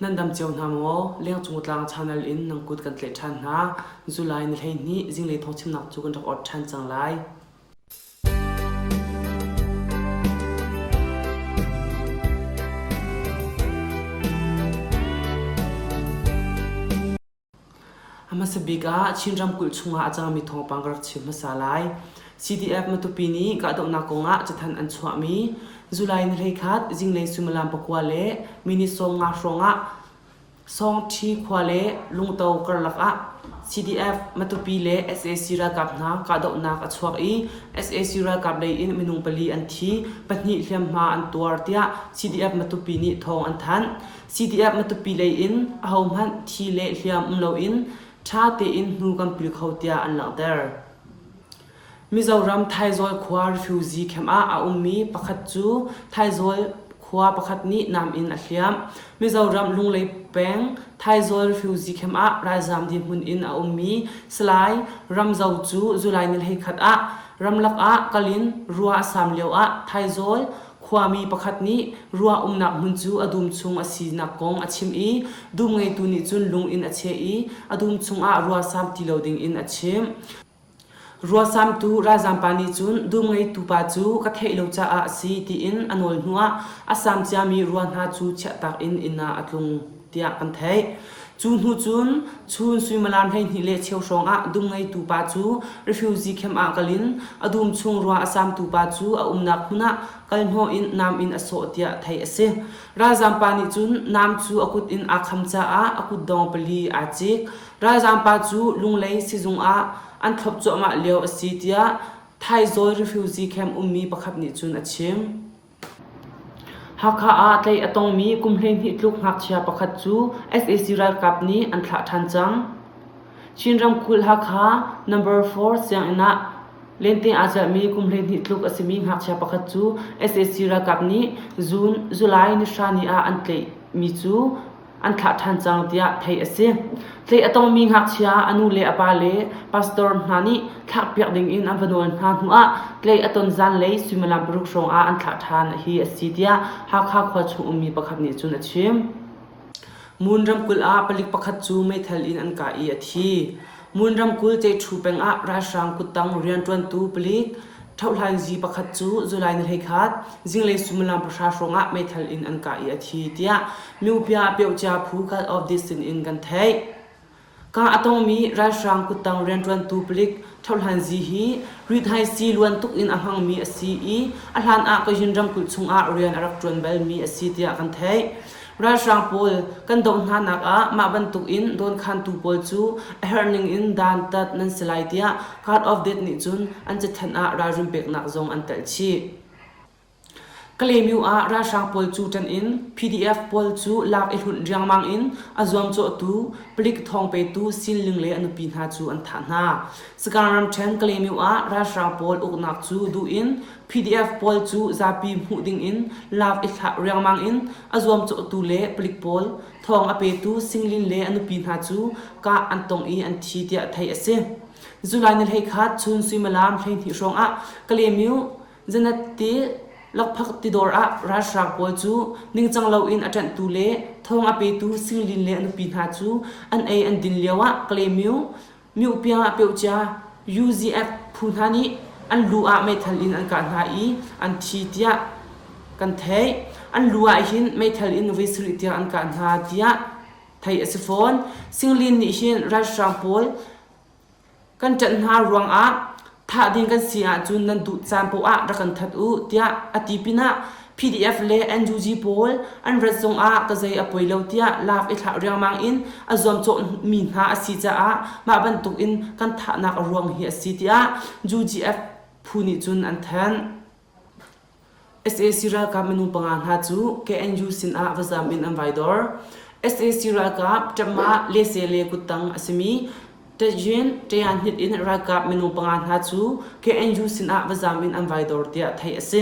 Nan dam cio hna maw? Lengcung tlang channel in nan kut kan tlaih ṭhan hna. July ni 12 zinglei thawngchimnak cu kan rak ot ṭhan cang lai. A hmasa bik ah Chin ramkulh chungah a cangmi thawngpang ka rak chim hmasa lai. CDF Matupi nih kahdohnak kongah cathanh an chuahmi July ni 11 zinglei suimilam pakua le minute 15 hrawngah Sawngṭhi khua le Lungto karlak ah CDF Matupi le sac ralkap hna kahdohnak a chuak i sac ralkap lei in minung pali an thi, pahnih hliamhma an tuar tiah CDF Matupi nih thawng an thanh. CDF Matupi lei in ahohmanh thi le hliam um loin ṭha tein hnu kan pil kho tiah an langhter. Mizoram Thaizawl khua refugee camp ah a ummi pakhat cu Thaizawl khua pakhat nih nam in a hliamh. Mizoram Lunglei peng Thaizawl refugee camp ah ralzaam dirhmun in a ummi Salai Ramzo cu July ni 11 ah ramlak ah kal in rua a saam lio ah Thaizawl Khuami pakhat nih rua umnak hmun cu a dum chung a sinak kong a chim i dum ngeitu nih cun lung in a cheh i a dum chungah rua sam ti lo dingin a chimh. Rua samtu ralzaam pa nih cun dum ngeitu pa cu ka theih lo caah a si tiin a nawl hnuah a sam ciami rua hna cu chiahtak in inn ah a tlung tiah kan theih. Cu hnu cun chun suimilam 12 le cheu hrawngah dum ngeitu pa cu refugee camp ah kal in a dum chung rua a samtu pa cu a umnak hmun ah kal hnawh in nam in a sawh tiah theih a si. Ralzaam pa nih cun nam cu a kut in aa kham caah a kutdong pali aa cik. Ralzaam pa cu Lunglei sizung ah an thlop cuahmah lio a si tiah Thaizawl refugee camp ummi pakhat nih cun a chim. Hakha ah tlaih a tongmi kum 12 tluk ngakchia pakhat cu sac ralkap nih an thlah ṭhan cang. Chin ramkulh Hakha Number 4 sianginn ah lente aa celhmi kum 12 tluk a simi ngakchia pakhat cu sac ralkap nih June, July ni hra ni ah an tlaihmi cu an thlah ṭhan cang tiah theih a si. Tlaih a tongmi ngakchia a nu le a pa le pastor hna nih thlahpiak dingin an va nawl hna hnuah tlaih a ton zanlei suimilam paruk hrawng ah an thlah ṭhan hi a si tiah Hakha khua chung ummi pakhat nih cun a chim. Mun ramkulh ah palik pakhat cu meithal in an kah i a thi. Mun ramkulh Ceihṭhu peng ah ralhrang kuttang rianṭuantu palik Ṭhohhlanzi pakhat cu July ni 11 zinglei suimilam pahra hrawngah meithal in an kah i a thi tiah Myopia Pyohcia phu Cut of this sinin kan theih. Kah a tongmi ralhrang kuttang rianṭuantu palik Ṭhohhlanzi hi rithaisii luan tuk in a hmangmi a si i a hlan ah Kazin ramkulh chungah rian a rak ṭuan balmi a si tiah kan theih. Ralhrang pawl kan doh hna nak ah mah bantuk in dawnkhantu pawl cu a herh ning in dantat nan si lai tiah Card of Death nih cun an cathanh ah ralrin peknak zong an telh chih. Kalaymyo ah ralhrang pawl cu ṭan in PDF pawl cu lak i hlunh riangmang in a zuamcawhtu palik thawng petu Sinling le a nupi hna cu an thah hna. Sagaing ramṭhen Kalaymyo ah ralhrang pawl uknak cu duh in PDF pawl cu zapi hmuh dingin lak i thlah riangmang in a zuamcawhtu le palik pawl thawng a petu Singlin le a nupi hna cu kah an tong i an thi tiah theih a si. July ni 11 chun suimilam 12 hrawng ah Kalaymyo Zanat-ti lakphak tidawr ah ralhrang pawl cu ningcang loin a ṭanhtu le thawng a petu Singlin le a nupi hna cu an ei an din lioah Kalaymyo Myuhpiang ah peucia UZF phu hna nih an lu ah meithal in an kah hna i an thi tiah kan theih. An lu ah hin meithal in voi sarih tiang an kah hna tiah theih a si fawn. Singlin nih hin ralhrang pawl Kan ṭanh hna ruangah thah ding kan si ahcun nan duh caan paoh ah rak kan that u tiah a ti pinah PDF le NUG pawl an rat zongah ka zei a poi lo tiah lak i thlah riangmang in a zuamcawhmi hna a si caah mah bantukin kan thahnak a ruang hi a si tiah UGF phu nih cun an thanh. Sac ralkap minung panga hna cu KNU sinah va zam in an vai dor. Sac ralkap ṭamah lese le kuttang a simi Tajin Ṭayanhnit in ralkap minung panga hna cu KNU sinah va zam in an vai dor tiah theih a si.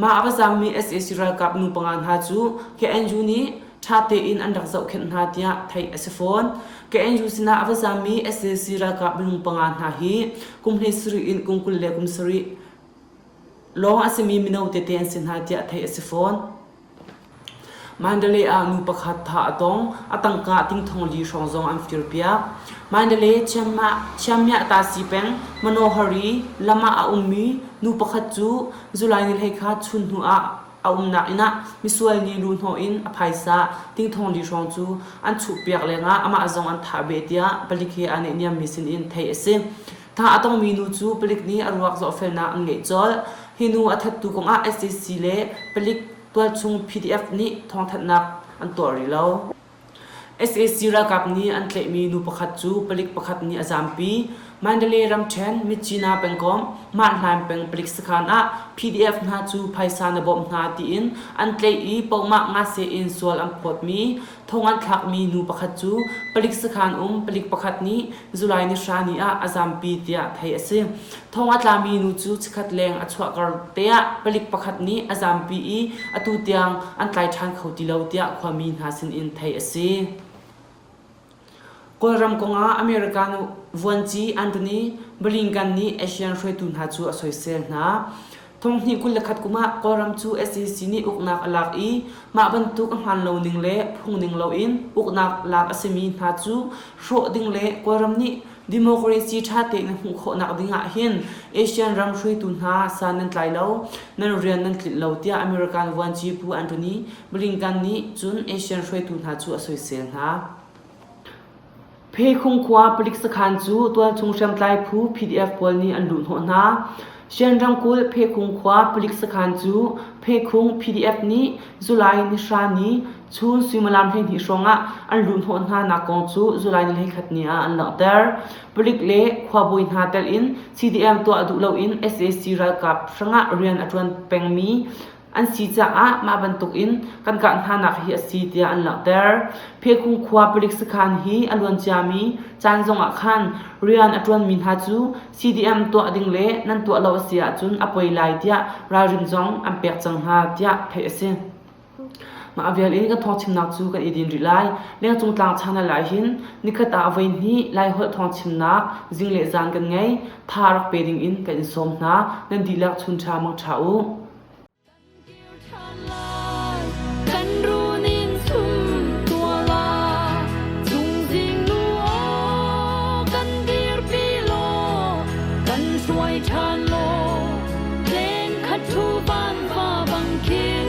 Mah a va zammi sac ralkap nu panga hna cu KNU nih ṭha tein an rak zohkhenh hna tiah theih a si fawn. KNU sinah a va zammi sac ralkap minung panga hna hi kum 17 in kum 20 le kum sarih lawng a simi mino tete an si hna tiah theih a si fawn. Mandalay ah nu pakhat thah a tong, a tangka ting thong li hrawng zong an firpiak. Mandalay Chiammiah Tasi peng Manohari lam ah a ummi nu pakhat cu July ni 21 chun hnu ah a umnak inn ah misual nih luhhnawh in a phaisa ting thong li hrawng cu an chuhpiak lengah amah zong an thah beh tiah palik he aa neihniammi sinin theih a si. Thah a tongmi nu cu palik nih a ruak zohfelnak an ngeih colh. Hi nu a thattu kongah sac le palik tualchung PDF nih thawngthanhnak an tuah rih lo. Sac ralkap nih an tlaihmi nu pakhat cu palik pakhat nih a zampi. Mandalay ramṭhen Myitkyina pengkomh Mahhlain peng palik sakhan ah PDF hna cu phaisa na bawmh hna tiin an tlaih i pohmah ngase in sual an phawtmi thong an thlakmi nu pakhat cu palik sakhan um palik pakhat nih July ni hra ni ah a zampi tiah theih a si. Thong a tlami nu cu chikkhat leng a chuah kar te ah palik pakhat nih a zampi i atu tiang an tlai ṭhan kho ti lo tiah khuami hna sinin theih a si. Kawlram kongah American vuanci Antony Blinken nih ASEAN hruaitu hna cu a soisel hna. Thonghnih 21 kum ah Kawlram cu sac nih uknak a lak i mah bantuk a hmaan lo ning le phung ning loin uknak lak a simi hna cu hrawh ding le Kawlram nih democracy ṭha tein a hmuh khawhnak ding ah hin ASEAN ram hruaitu hna san nan tlai lo, nan rian nan tlinh lo tiah American vuanci Pu Antony Blinken nih cun ASEAN hruaitu hna cu a soisel hna. Phekhung khua palik sakhan cu tualchung hriamtlai phu PDF pawl nih an luhhnawh hna. Shan ramkulh Phekhung khua palik sakhan cu Phekhung PDF nih July ni hra ni chun suimilam 12 hrawng ah an luhhnawh hna nak kong cu July ni 21 ni ah an langhter. Palik le khuabawi hna tel in CDM tuah duh loin sac ralkap hrangah rian a ṭuan pengmi an si caah mah bantukin kan kah hnanak hi a si tiah an langhter. Phekung khua palik sakhan hi a luan ciami caan zongah khan rian a ṭuanmi hna cu CDM tuah ding le nan tuah lo a si ahcun a poi lai tiah ralrin zong an pek cang hna tiah theih a si. Mah vial in kan thawngchimnak cu kan i din rih lai. Lengcung tlang channel ah hin nikhat ah voi hnih Laiholh thawngchimnak zing le zan kan ngei. Tha rak pe ding in kan in sawm hna. Nan dihlak chun ṭha mang ṭha u. Kan runin sum tuala chungzing nu aw kan dirpi law kan hruai ṭhan law leng khat thu van va bang khin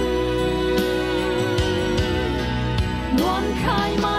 nuam khai ma.